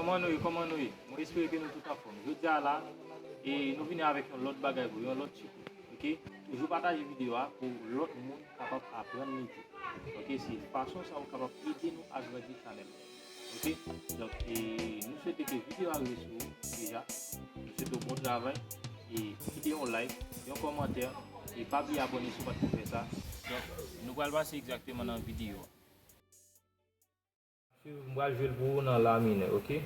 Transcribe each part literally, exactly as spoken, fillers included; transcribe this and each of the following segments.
Kòman nou ye? Kòman nou ye? Mwen espere ke nou tout anfòm. Jodi a la, e nou vini avèk yon lòt bagay pou yon lòt chiko. Ok? Toujou pataje videyo a pou lòt moun kapab aprann li tou. Ok? Se fason sa ou kapab ede nou agrandi chanèl la. Ok? Donk, e nou swete ke videyo a rive sou ou deja. Nou swete w bon travay. E kite yon like, yon kòmantè. E pa bliye abòne si w pa t ko fè sa. Donk, nou pral pase egzakteman nan videyo a. M pral jwe l pou ou nan la minè, ok?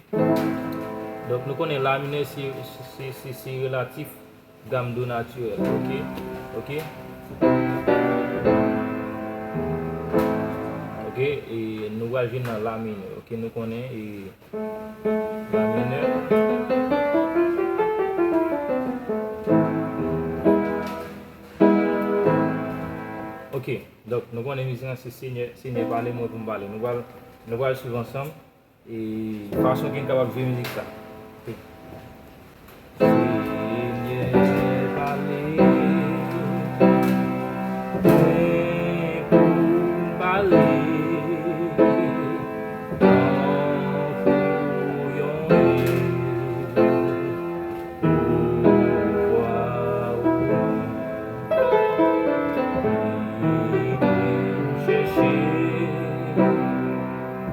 Donk, nou konnen la minè se, se, se, se relatif gam do natirèl, ok? Ok? Ok, e nou pral jwe nan la minè, ok? Nou konnen, e la minè. Ok, donk, nou konnen mizik lan se Senyè, Senyè pale, mwen pou m pale. Nou pral, nou pral swiv ansanm, e fason ke n kapab jwe mizik sa. Ok. Senyè pale, mwen pou m pale, tankou yon rèv. Ou vwa ou vini chèche,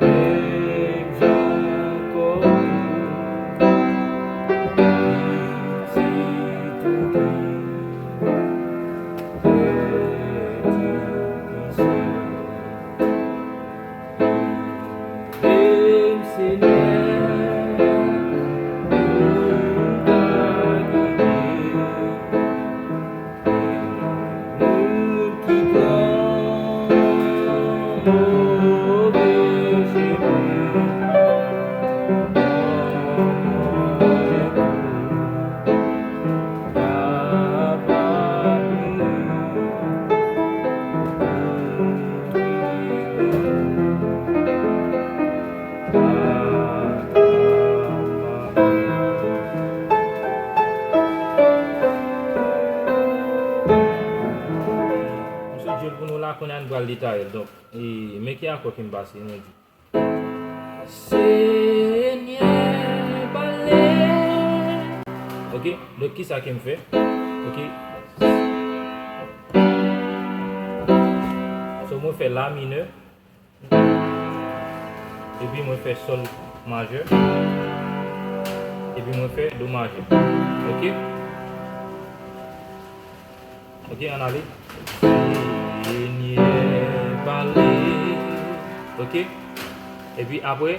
menm jan kò tou pitit ou ki pèdi ki sèl. Ede m, Senyè, pou m ka gide moun ki pran move chemen. Manje pou kapab nouri moun ki pran. M sot jwe l pou nou la, kounye a n pral detaye l. Donk, e, men ki akò ke m pase, nou di. Senyè, pale. Ok, donk kisa ke m fè? Ok. So, mwen fè la minè. Epi mwen fè sòl majè. Epi mwen fè do majè. Ok? Ok, ann ale. Senyè pale. Ok? Epi apre,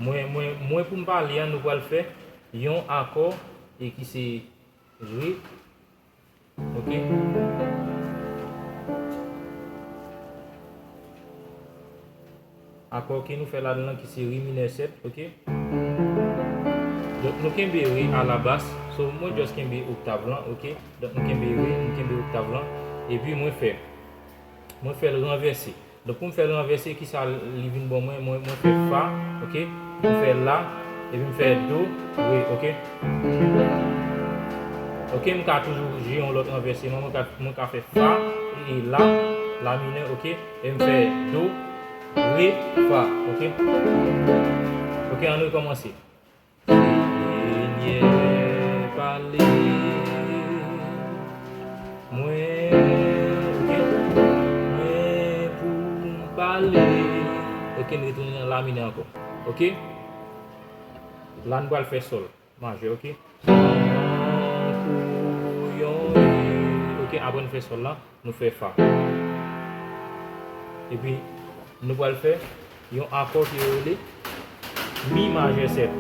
mwen, mwen, mwen pou m pale a, nou pral fè yon akò e ki se re. Ok? Akò ke nou fè ladan l lan ki se re minè sèt, ok? Donk, nou kenbe re a la bas. So, mwen just kenbe oktav lan, ok? Donk, nou kenbe re, nou kenbe oktav lan. Epi, mwen fè, mwen fè l ranvèse. Donk, pou m fè l ranvèse, kisa li vin ban mwen? Mwen, mwen fè fa, ok? Mwen fè la, epi m fè do, re, ok? Ok, m ka toujou jwe yon lòt ranvèseman. Mwen ka, mwen ka fè fa, e la, la minè, ok? E m fè do, re, fa, ok? Ok, ann rekòmanse. Senyè, pale mwen, ok? Mwen pou m pale. Ok, n retounen nan la minè ankò. Ok? La, n pral fè sòl majè, ok? Tankou yon re. Ok, apre n fè sòl la, nou fè fa. Epi, nou pral fè yon akò ki rele mi majè sèt.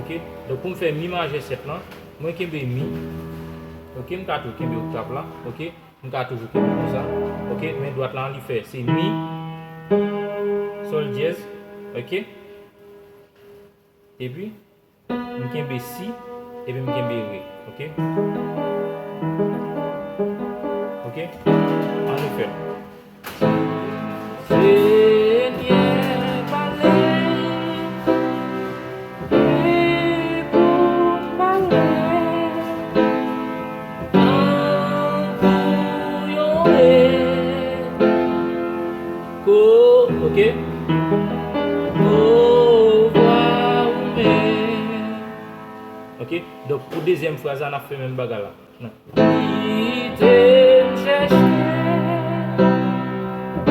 Ok? Donk, pou m fè mi majè sèt lan, mwen kenbe mi. Ok? M ka tou kenbe oktav la. Ok? M ka toujou kenbe konsa. Ok? Men dwat la, li fè, se mi, sòl dyèz. Ok? Epi, m kenbe si, epi m kenbe re. Ok? Ok? Ann nou fè l. Senyè, pale, e pou m pale, tankou yon re. Ko, ok? O vwa ou Ok? Donk, pou dezyèm fraz la, n ap fè menm bagay la. Kite m chèche,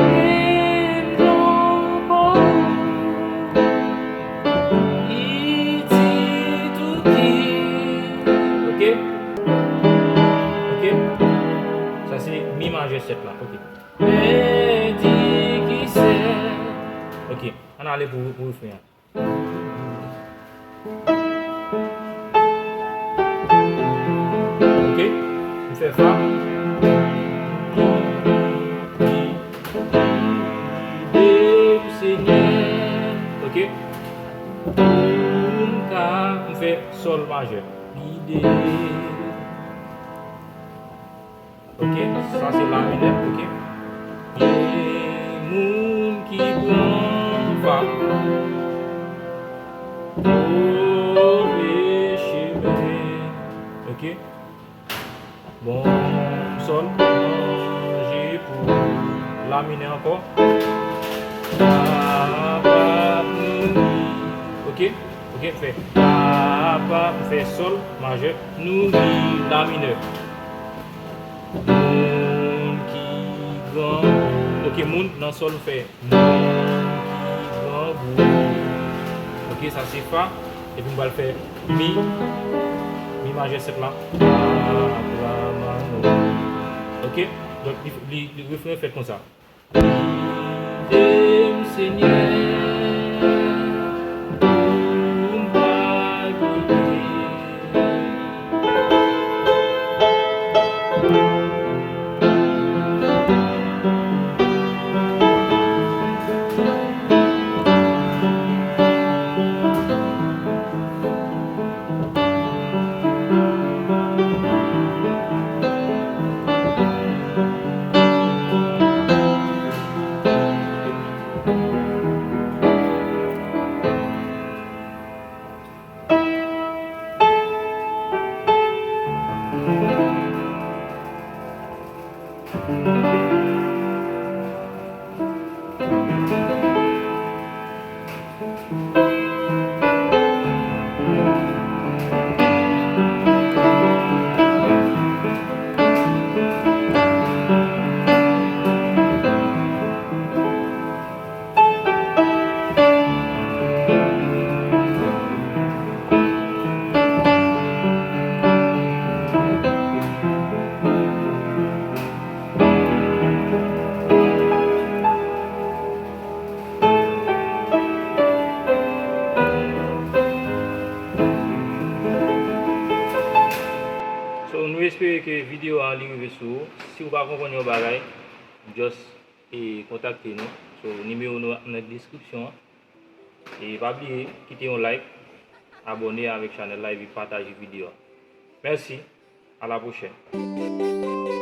e m jwenn kò w, pitit ou ki. Ok? Ok? Sa se mi majè sèt la. Ok. Men di ki sè. Ok. Ann ale pou, pou refren an. Ok, m fè fa. Gide m, Senyè. Ok. Pou m ka, m fè sòl majè. Gide. Ok, sa se la minè, ok. Gen moun ki pran va move chemen. Ok. Bon, sòl, manje pou la minè ankò. Papa, nou ri. Ok, ok, m fè papa, m fè sòl majè, nou ri la minè. Moun ki gran. Ok, moun nan sòl fè. Moun ki grangou. Ok, sa se fa. Epi m pral fè mi. Mi majè sèt la. Papa, maman. Ok, donk li, li, li refren fèt konsa. Gide m, Senyè, pou m pa bliye. So, nou espere ke videyo a li rive sou ou. Si w pa konprann yon bagay, just e kontakte nou. So, nimewo nou ap nan deskripsyon an. E pa bliye, kite yon like, abòne avèk chanèl la epi pataje videyo a. Mèsi, a la pwochèn.